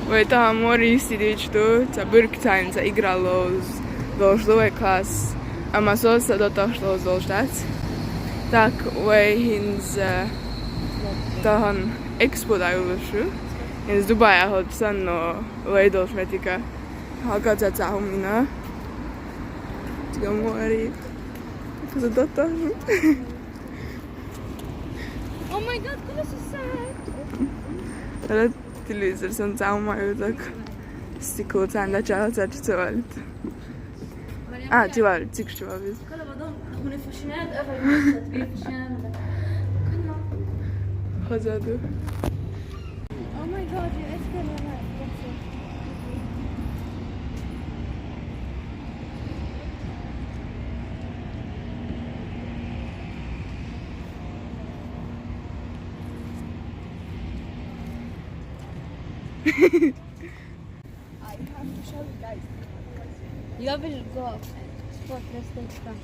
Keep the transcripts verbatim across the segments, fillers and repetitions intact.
Вай тахан морин сидичду, ца бург цайна ца игра лоз, долж лувай класс. Ама соз са доташ лоз долж дац. Так, вай хинз, э, тахан экспо дайлушу. Хинз Дубай ахот сан, но вай долж метика. Хага ца ца хумина. Тига мори. За доташ. Oh my God, колесо са. Телевизор сан цаумаю так. Стекло цан да чала цачу цевалит. А, чевалит, цик чевалит. Хазаду. Oh my God, you escalator. I have to show you guys. You have to go spot rest and stuff.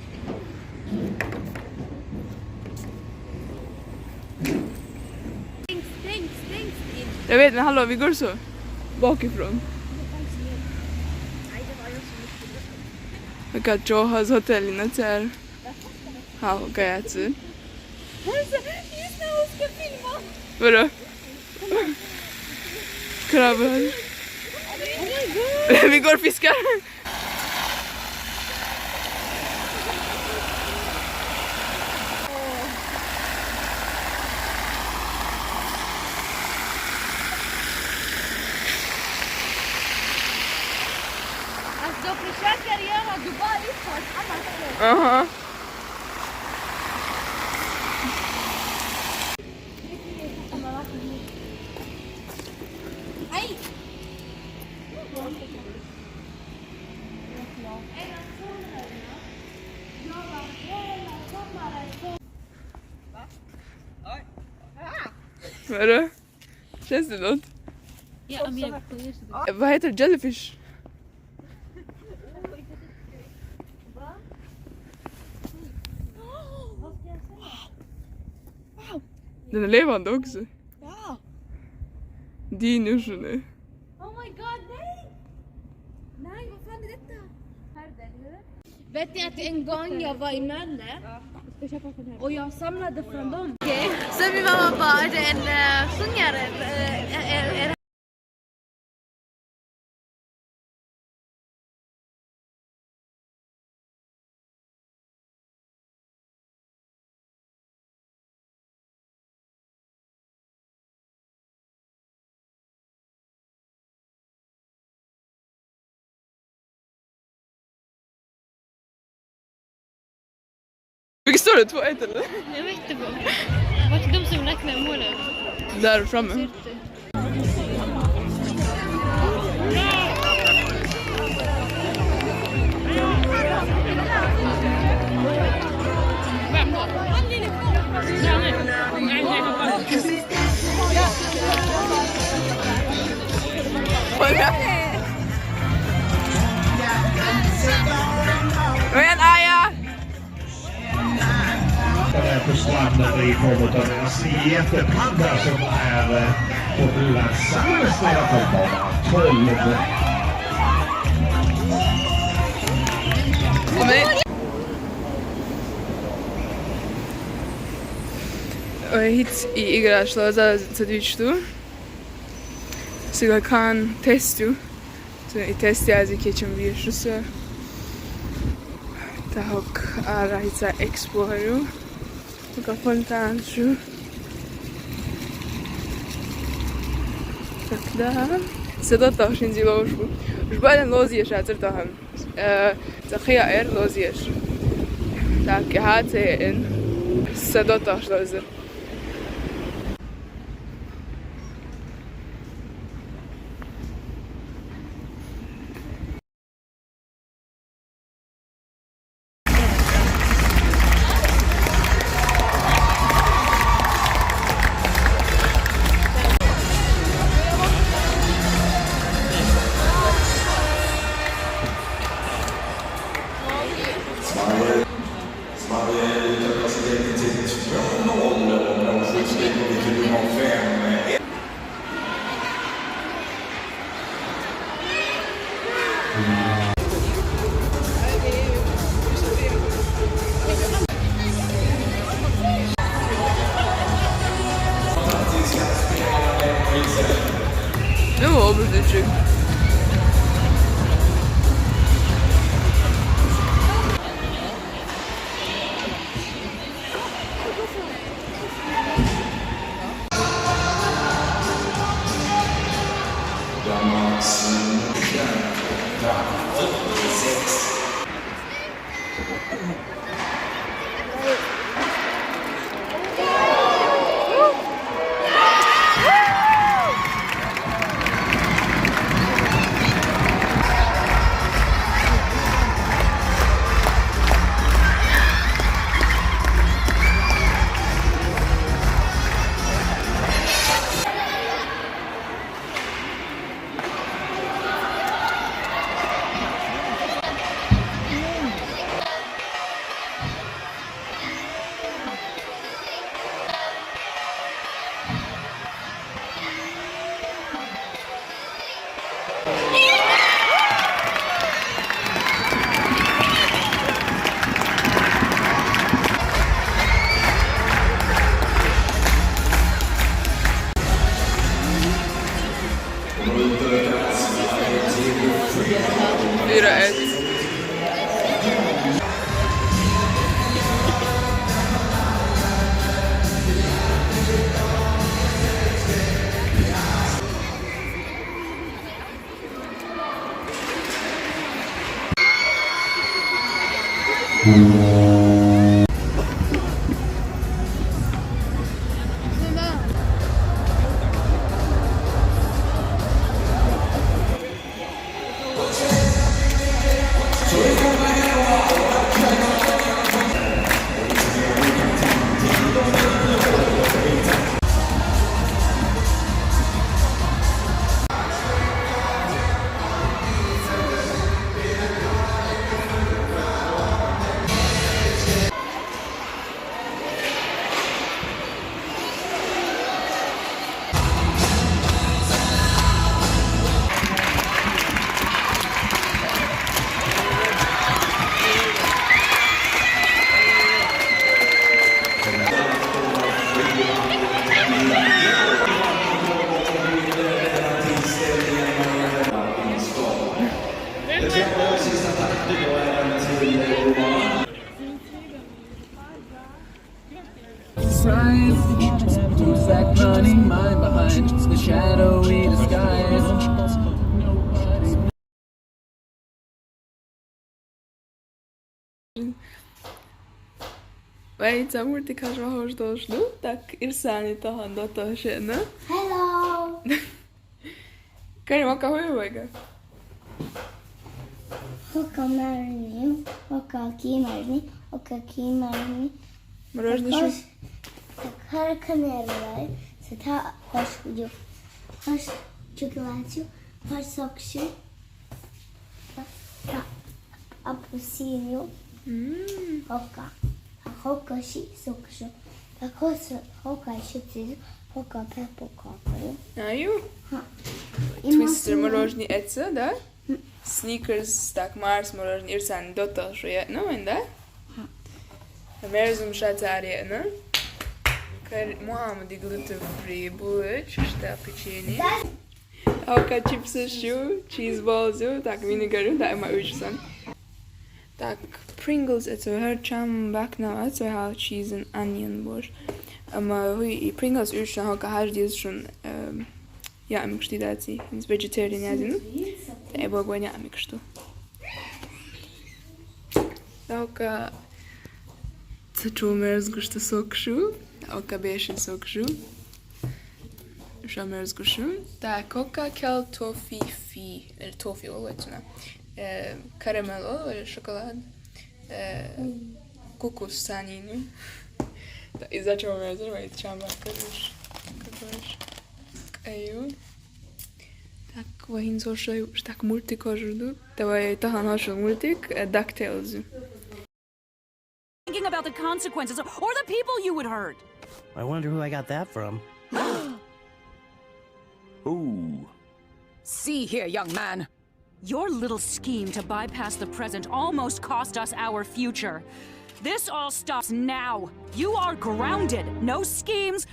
Thanks, thanks, thanks. Ja vet, men hallå, vi går så. Bakifrån. Vaikka Johas hotellina där. Hau, gajatsin. Just nu ska filma. Vadå? Krabban. Vi går och fiskar. Alltså, försöker göra Dubai på ett annat sätt. Aha. Vadå? Känns det något? Ja, men jag, jag, Vad heter det? Jellyfish? Den är levande också. Ja. Dinosaurier. Oh my God, nej! Nej, vad fan är detta? Här är det, eller hur? Vet ni att en gång jag var i Mölndal och jag samlade från dem. Okej. Så min mamma bara, är det en eh, sjungare? Eh, eh, eh, Vilket står det? Två ett eller? Jag vet inte vad. Var det de som räknade målen? Där framme. Kom igen, Aja! Försvann i form av en jättepadda som är eh, populärt. Sanders när jag kom bara tolv. Hit i igrašla za, za dvičtu. Siga kan testu. Tu i testi azi kečem više se. Tahok ara hica eksploru. Ka fontanšu. Tak da. Se da tašin zilošu. Žbalen lozi je šacer tahan. E, za hija er lozi je. Tak, ja hace en. Se da taš lozi. Sverige, Sverige lyckas lägga till två noll. Olur diyecek. Bira et. Bright, who's that running mine behind the shadowy disguise? Vai, itsā multikā žvahoždošdu, tak irsāni tohan dotošena. Hello! Kari maka huivoiga? Hoka mērni, hoka ki mērni, hoka ki mērni. Mrožni šu. Hoka kamera, se ta hoš ju. Hoš čokolāču, hoš sokšu. Ta apelsīnu. Mm. Hoka. Hoka ši sokšu. Ta hoka ši, hoka pepukākai. Aju? Ha. Twister mrožni eca, da? Snickers, tak Mars mrožni irsāni dotošena, da? Ha. Merzum šacarena. Kar muhamu di gluten free bulać, šta pečenje. Hoka čipsa šu, cheese balls ju, tak vinegar ju, da ima ušsan. Tak Pringles eca, har čam baknava eca, har cheese and onion boš. Ama hui i Pringles ušsan hoka haždis šun, em, ja, amikšti daci, ins vegetarian jazin. Da e bogvanja amikštu. Hoka Sa ču merzguštu sokšu, hoka bešin sokšu. Ša merzgušu. Tak, hoka kel tofi fi, ili tofi olvecuna. E, karamelo, ili šokolad. E, kukus saninu. Da, i začemo merzu, ma i čamba karuš. Karuš. Kaju. Tak, vahin so šaj, tak multik ožurdu. Da vaj tahan ošul multik, e, DuckTales. Thinking about the consequences or the people you would hurt. I wonder who I got that from. Ooh. See here, young man. Your little scheme to bypass the present almost cost us our future. This all stops now. You are grounded. No schemes,